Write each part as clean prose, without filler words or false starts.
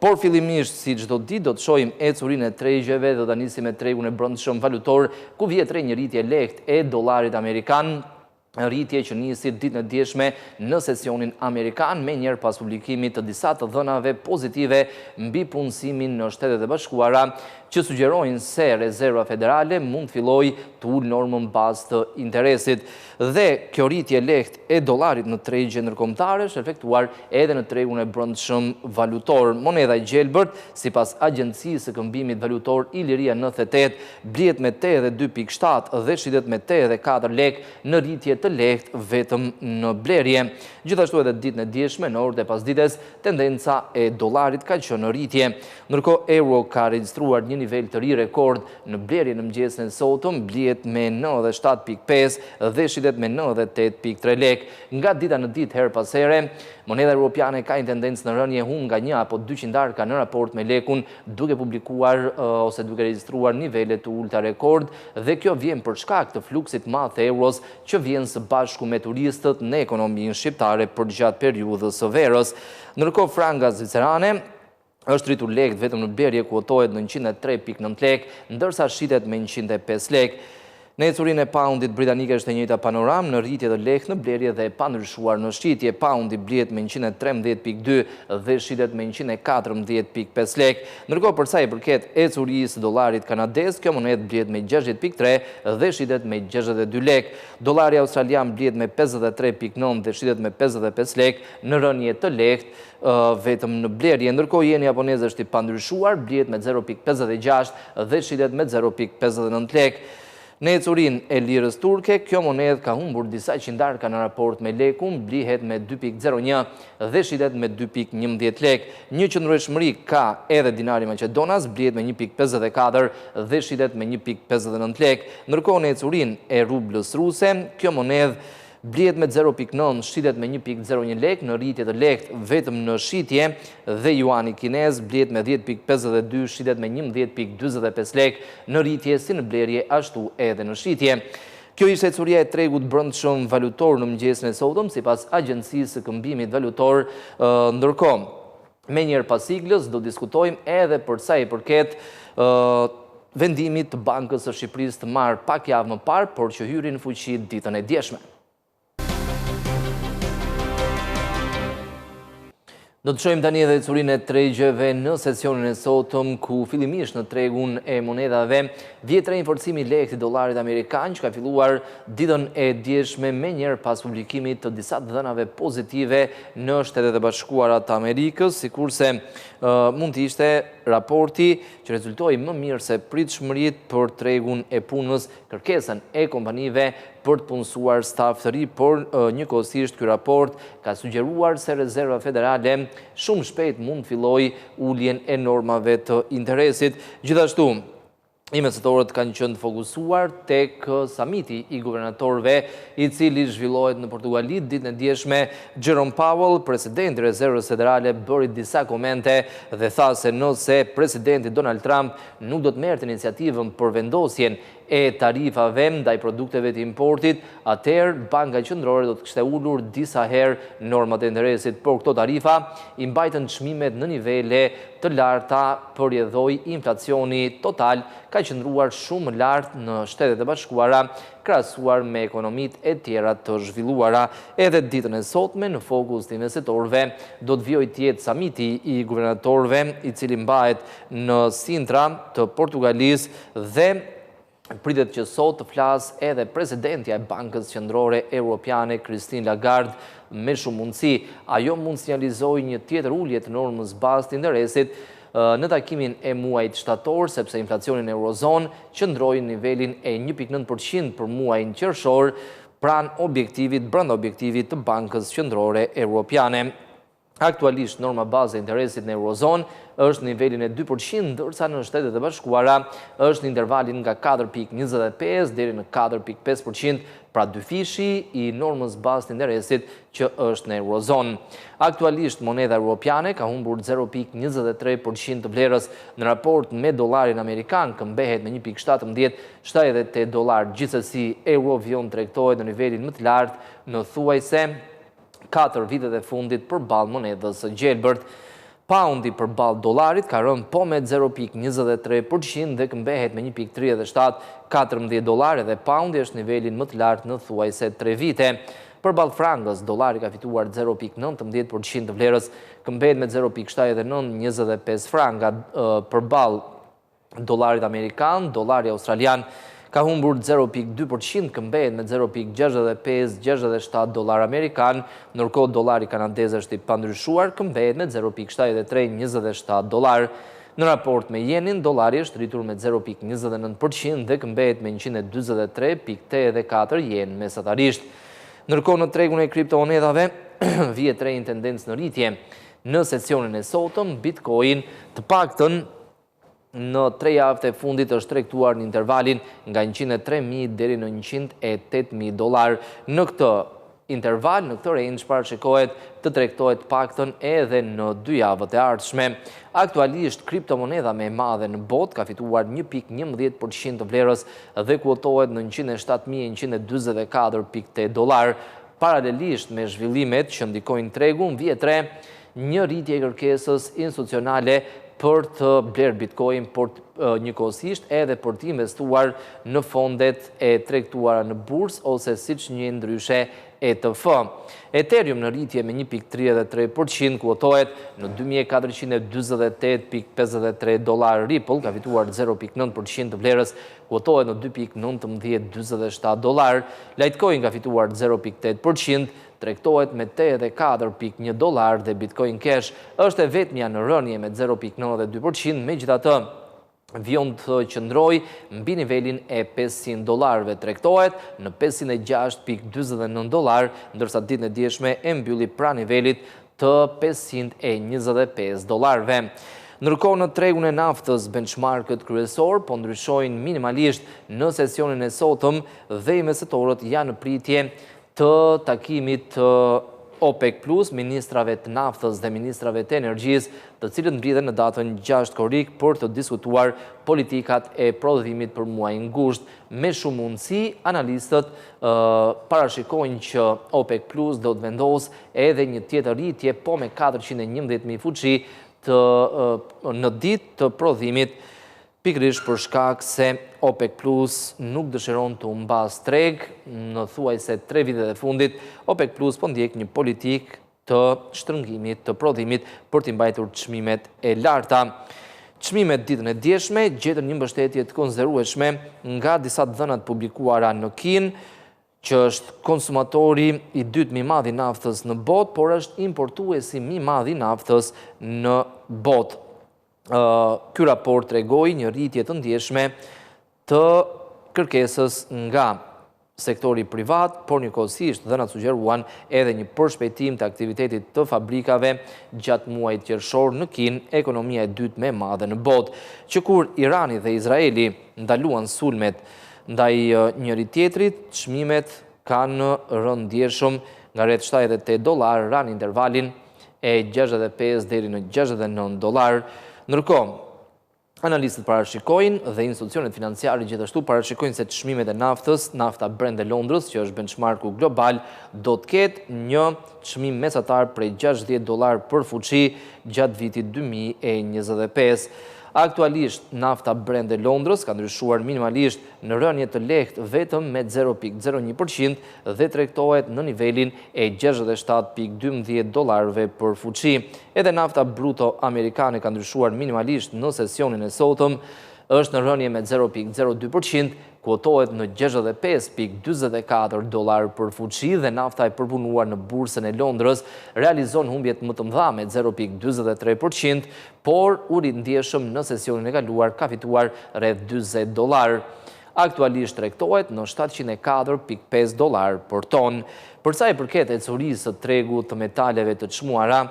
Por fillimisht si çdo ditë do të shohim ecurinë e tregjeve dhe do ta nisim me tregun e brendshëm valutor ku vihet re një rritje e lehtë e dollarit amerikan, rritje që nisi ditën e djeshme në sesionin amerikan menjëherë pas publikimit të disa të dhënave pozitive mbi punësimin në Shtetet e Bashkuara, që sugjerojnë se Rezerva Federale mund të fillojë të ulë normën bazë të interesit. Dhe kjo rritje e lehtë e dollarit në tregje ndërkombëtare është reflektuar edhe në tregun e brendshëm valutor. Monedha e gjelbërt, sipas agjencisë së këmbimit valutor Iliria 98, blihet me 82.7 dhe shitet me 84 lekë në rritje të lehtë vetëm në blerje. Gjithashtu edhe ditën e djeshme në orët e pasdites, tendenca e dollarit ka qenë në rritje. Ndërkohë euro ka regjistruar një nivel të ri rekord në blerje në mëngjesin e sotëm, blihet me 97.5 dhe shitet me 98.3 lekë. Nga dita në ditë herë pas here, monedha europiane ka një tendencë në rënie humb nga një apo dy qindarka në raport me lekun, duke publikuar ose duke regjistruar nivele të ulëta rekord dhe kjo vjen për shkak të fluksit të madh të euros që vjen së bashku me turistët në ekonominë shqiptare përgjatë periudhës së verës. Ndërkohë franga zvicerane është rritur lehtë vetëm në blerje kuotohet në 103.9 lekë, ndërsa shitet me 105 lekë. Në ecurinë e paundit britanik është e njëjta panoramë, në rritje të lehtë në blerje dhe e pandryshuar në shitje. Paundi blihet me 113.2 dhe shitet me 114.5 lekë. Ndërkohë për sa i përket ecurisë së dollarit kanadez, kjo monedhë blihet me 60.3 dhe shitet me 62 lekë. Dollari australian blihet me 53.9 dhe shitet me 55 lekë, në rënie të lehtë vetëm në blerje. Ndërkohë jeni japonez është i pandryshuar, blihet me 0.56 dhe shitet me 0.59 lekë. Në ecurinë e lirës turke, kjo monedhë ka humbur disa qindarka në raport me lekun, blihet me 2.01 dhe shitet me 2.11 lekë. Një qëndrueshmëri ka edhe dinari maqedonas, blihet me 1.54 dhe shitet me 1.59 lekë. Ndërkohë në ecurinë e rublës ruse, kjo monedhë Blihet me 0.9, shitet me 1.01 lekë, në rritje të lehtë vetëm në shitje dhe juani kinez blihet me 10.52, shitet me 11.45 lekë, në rritje si në blerje ashtu edhe në shitje. Kjo ishte ecuria e tregut brendshëm valutor në mëngjesin e sotëm, sipas Agjencisë së Këmbimit Valutor, ndërkohë. Menjëherë pas siglës do diskutojmë edhe për sa i përket vendimit të Bankës së Shqipërisë të marrë pak javë më parë, por që hyri në fuqi ditën e djeshme. Do të shohim tani edhe ecurinë e tregjeve në sesionin e sotëm, ku fillimisht në tregun e monedhave vihet re një forcim i lehtë i dollarit amerikan që ka filluar ditën e djeshme menjëherë pas publikimit të disa të dhënave pozitive në Shtetet e Bashkuara të Amerikës, sikurse mund të ishte raporti që rezultoi më mirë se pritshmëritë për tregun e punës, kërkesën e kompanive për të punësuar staf të ri, por njëkohësisht ky raport ka sugjeruar se Rezerva Federale shumë shpejt mund të fillojë uljen e normave të interesit. Gjithashtu, Investitorët kanë qenë të fokusuar tek samiti i guvernatorëve, i cili zhvillohet në Portugali ditën e djeshme. Jerome Powell, presidenti i Rezervës Federale, bëri disa komente dhe tha se nëse presidenti Donald Trump nuk do të merrte iniciativën për vendosjen e tarifave ndaj produkteve të importit, atëherë Banka Qendrore do të kishte ulur disa herë normat e interesit, por këto tarifa i mbajtën çmimet në nivele të larta, për rrjedhojë inflacioni total ka qëndruar shumë më lart në Shtetet e Bashkuara krahasuar me ekonomitë e tjera të zhvilluara. Edhe ditën e sotme në fokus të investitorëve do të vijojë të jetë samiti i guvernatorëve i cili mbahet në Sintra të Portugalisë dhe Pritet që sot të flasë edhe presidentja e Bankës Qendrore Europiane, Christine Lagarde, me shumë mundësi. Ajo mund të sinjalizojë një tjetër ulje të normës bazë të interesit në takimin e muajit shtator, sepse inflacioni në Eurozonë qëndroi në nivelin e 1.9% për muajin qershor, pranë objektivit, brenda objektivit të Bankës Qendrore Europiane. Aktualisht norma bazë e interesit në Eurozonë është në nivelin e 2%, ndërsa në Shtetet e Bashkuara është në intervalin nga 4.25 deri në 4.5%, pra dyfishi i normës bazë të interesit që është në Eurozonë. Aktualisht monedha europiane ka humbur 0.23% të vlerës në raport me dollarin amerikan, këmbehet me 1.1778 dollarë. Gjithsesi, euro vijon tregtohet në nivelin më të lartë në thuajse 4 vitet e fundit përballë monedhës së gjelbërt. Paundi përballë dollarit ka rënë po me 0.23% dhe këmbehet me 1.3714 dollarë dhe paundi është nivelin më të lartë në thuajse 3 vite. Përballë frangës, dollari ka fituar 0.19% të vlerës, këmbehet me 0.7925 franga. Përballë dollarit amerikan, dollari australian ka humbur 0.2%, këmbehet me 0.6567 dollar amerikan, ndërkohë dollari kanadez është i pandryshuar, këmbehet me 0.7327 dollar. Në raport me jenin, dollari është rritur me 0.29% dhe këmbehet me 143.84 jen mesatarisht. Ndërkohë në tregun e kriptomonedhave vihet re një tendencë në rritje. Në sesionin e sotëm, Bitcoin të paktën në tre javët e fundit është tregtuar në intervalin nga 103.000 deri në 108.000 dollar. Në këtë interval, në këtë range, parashikohet të tregtohet paktën edhe në dy javët e ardhshme. Aktualisht, kriptomoneda më e madhe në botë ka fituar 1.11% të vlerës dhe kuotohet në 107.144.8 dollar. Paralelisht me zhvillimet që ndikojnë tregun, vihet re një rritje e kërkesës institucionale për të blerë Bitcoin, por njëkohësisht edhe për të investuar në fondet e tregtuara në bursë ose siç njihen ndryshe ETF. Ethereum në rritje me 1.33% kuotohet në 2448.53 dollar. Ripple ka fituar 0.9% të vlerës, kuotohet në 2.1947 dollar. Litecoin ka fituar 0.8%, tregtohet me 84.1 dollar dhe Bitcoin Cash është e vetmja në rënie me 0.92%, megjithatë vijon të qëndrojë mbi nivelin e 500 dollarëve, tregtohet në 506.49 dollar, ndërsa ditën e djeshme e mbylli pranë nivelit të 525 dollarëve. Ndërkohë në tregun e naftës, benchmarkët kryesor po ndryshojnë minimalisht në sesionin e sotëm dhe investitorët janë në pritje të takimit të OPEC Plus, ministrave të naftës dhe ministrave të energjisë, të cilët mblidhen në datën 6 korrik për të diskutuar politikat e prodhimit për muajin gusht. Me shumë mundësi, analistët parashikojnë që OPEC Plus do të vendosë edhe një tjetër rritje po me 411.000 fuçi në ditë të prodhimit, pikërisht për shkak se OPEC Plus nuk dëshiron të humbasë treg. Në thuajse 3 vitet e fundit, OPEC Plus po ndjek një politikë të shtrëngimit të prodhimit për t'i mbajtur çmimet e larta. Çmimet ditën e djeshme gjetën një mbështetje të konsiderueshme nga disa të dhëna të publikuara në Kinë, që është konsumatori i dytë më i madh i naftës në botë, por është importuesi më i madh i naftës në botë. Ky raport tregoi një rritje të ndjeshme të kërkesës nga sektori privat, por njëkohësisht dhënat sugjeruan edhe një përshpejtim të aktivitetit të fabrikave gjatë muajit qershor në Kinë, ekonomia e dytë më e madhe në botë. Që kur Irani dhe Izraeli ndaluan sulmet ndaj njëri tjetrit, çmimet kanë rënë ndjeshëm nga rreth 78 dollar, ranë intervalin e 65 deri në 69 dollar. Ndërkohë, analistët parashikojnë dhe institucionet financiare gjithashtu parashikojnë se çmimet e naftës, nafta Brent e Londrës, që është benchmarku global, do të ketë një çmim mesatar prej 60 dollar për fuçi gjatë vitit 2025. Aktualisht, nafta Brent e Londrës ka ndryshuar minimalisht në rënie të lehtë vetëm me 0.01% dhe tregtohet në nivelin e 67.12 dollarëve për fuçi. Edhe nafta bruto amerikane ka ndryshuar minimalisht në sesionin e sotëm, është në rënie me 0.02%, kuotohet në 65.44 dollar për fuçi dhe nafta e përpunuar në bursën e Londrës realizon humbjet më të mëdha me 0.43%, por u rrit ndjeshëm në sesionin e kaluar ka fituar rreth 40 dollar. Aktualisht tregtohet në 704.5 dollar për ton. Për sa i përket ecurisë së tregut të metaleve të çmuara,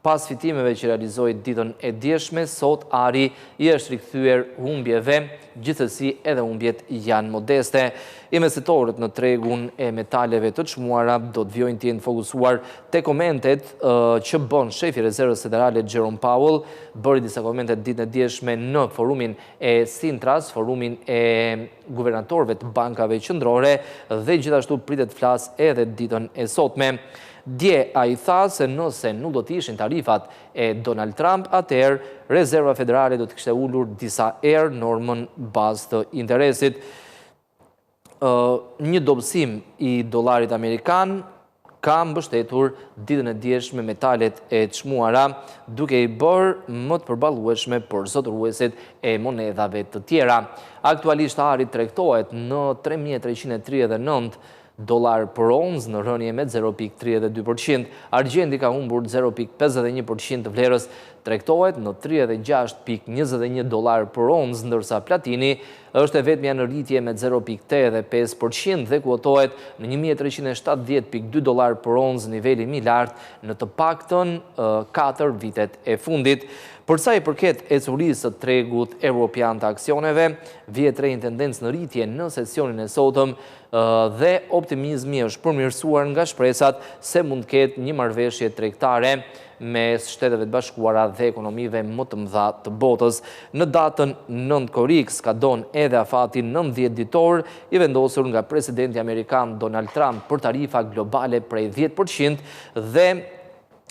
pas fitimeve që realizoi ditën e djeshme, sot ari i është rikthyer humbjeve, gjithsesi edhe humbjet janë modeste. Investitorët në tregun e metaleve të çmuara do të vijojnë të jenë fokusuar te komentet që bën shefi i Rezervës Federale Jerome Powell, bëri disa komente ditën e djeshme në forumin e Sintras, forumin e guvernatorëve të bankave qendrore dhe gjithashtu pritet të flasë edhe ditën e sotme. Dje ai tha se nëse nuk do të ishin tarifat e Donald Trump, atëherë Rezerva Federale do të kishte ulur disa herë normën bazë të interesit. Një dobësim i dollarit amerikan ka mbështetur ditën e djeshme metalet e çmuara, duke i bërë më të përballueshme për zotëruesit e monedhave të tjera. Aktualisht ari tregtohet në 3339 dollarë për oncë në rënie me 0.32%. Argjendi ka humbur 0.51% të vlerës, tregtohet në 36.21 dollarë për oncë, ndërsa platini është e vetmja në rritje me 0.85% dhe kuotohet në 1370.2 dollarë për oncë, niveli më i lartë në të paktën 4 vitet e fundit. Për sa i përket ecurisë së tregut europian të aksioneve, vihet re një tendencë në rritje në sesionin e sotëm dhe optimizmi është përmirësuar nga shpresat se mund të ketë një marrëveshje tregtare mes Shteteve të Bashkuara dhe ekonomive më të mëdha të botës. Në datën 9 korrik skadon edhe afati 90 ditor i vendosur nga presidenti amerikan Donald Trump për tarifa globale prej 10% dhe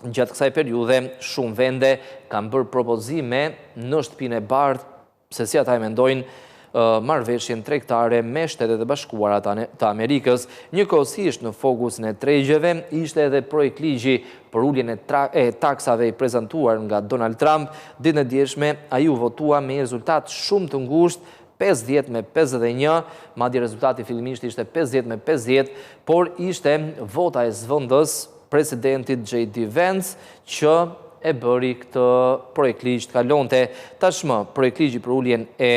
gjatë kësaj periudhe shumë vende kanë bërë propozime në Shtëpinë e Bardhë se si ata e mendojnë marrëveshjen tregtare me Shtetet e Bashkuara të Amerikës. Njëkohësisht në fokusin e tregjeve ishte edhe projektligji për uljen e taksave i prezantuar nga Donald Trump. Ditën e djeshme ai u votua me një rezultat shumë të ngushtë 50 me 51, madje rezultati fillimisht ishte 50 me 50, por ishte vota e zëvendës presidentit J.D. Vance që e bëri këtë projektligj të kalonte. Tashmë, projektligji për uljen e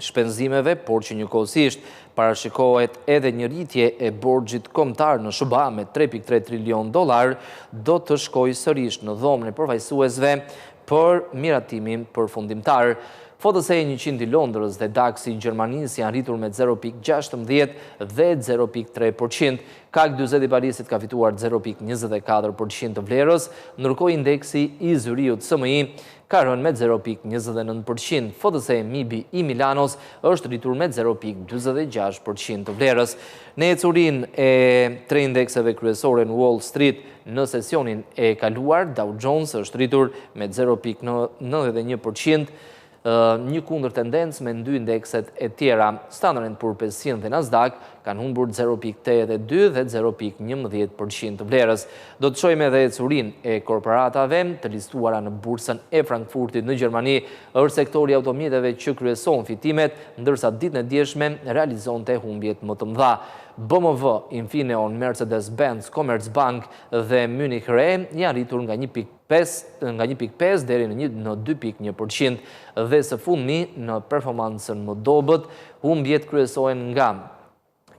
shpenzimeve, por që njëkohësisht parashikohet edhe një rritje e borxhit kombëtar në SHBA me 3.3 trilion dollar, do të shkojë sërish në dhomën e përfaqësuesve për miratimin përfundimtar. FTSE 100 i Londrës dhe DAX i Gjermanisë janë rritur me 0.16 dhe 0.3%. CAC 40 i Parisit ka fituar 0.24% të vlerës, ndërkohë indeksi i Zyrihut SMI ka rënë me 0.29%. FTSE MIB i Milanos është rritur me 0.46% të vlerës. Në ecurinë e tre indekseve kryesore në Wall Street në sesionin e kaluar, Dow Jones është rritur me 0.91%, një kundërtendencë me dy indekset e tjera. Standard Poor's 500 dhe Nasdaq kanë humbur 0.82 dhe 0.11% të vlerës. Do të shohim edhe ecurinë e korporatave të listuara në bursën e Frankfurtit në Gjermani. Është sektori i automjeteve që kryeson fitimet, ndërsa ditën e djeshme realizonte humbjet më të mëdha. BMW, Infineon, Mercedes-Benz, Commerzbank dhe Munich Re janë rritur nga 1.5 nga 1.5 deri në në 2.1% dhe së fundmi në performancën më dobët, humbjet kryesohen nga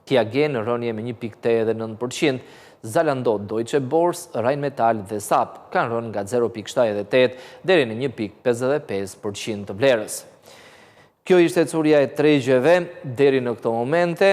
Qiagen në rënie me 1.89%, Zalando, Deutsche Börse, Rheinmetall dhe SAP kanë rënë nga 0.78 deri në 1.55% të vlerës. Kjo ishte ecuria e tregjeve deri në këto momente.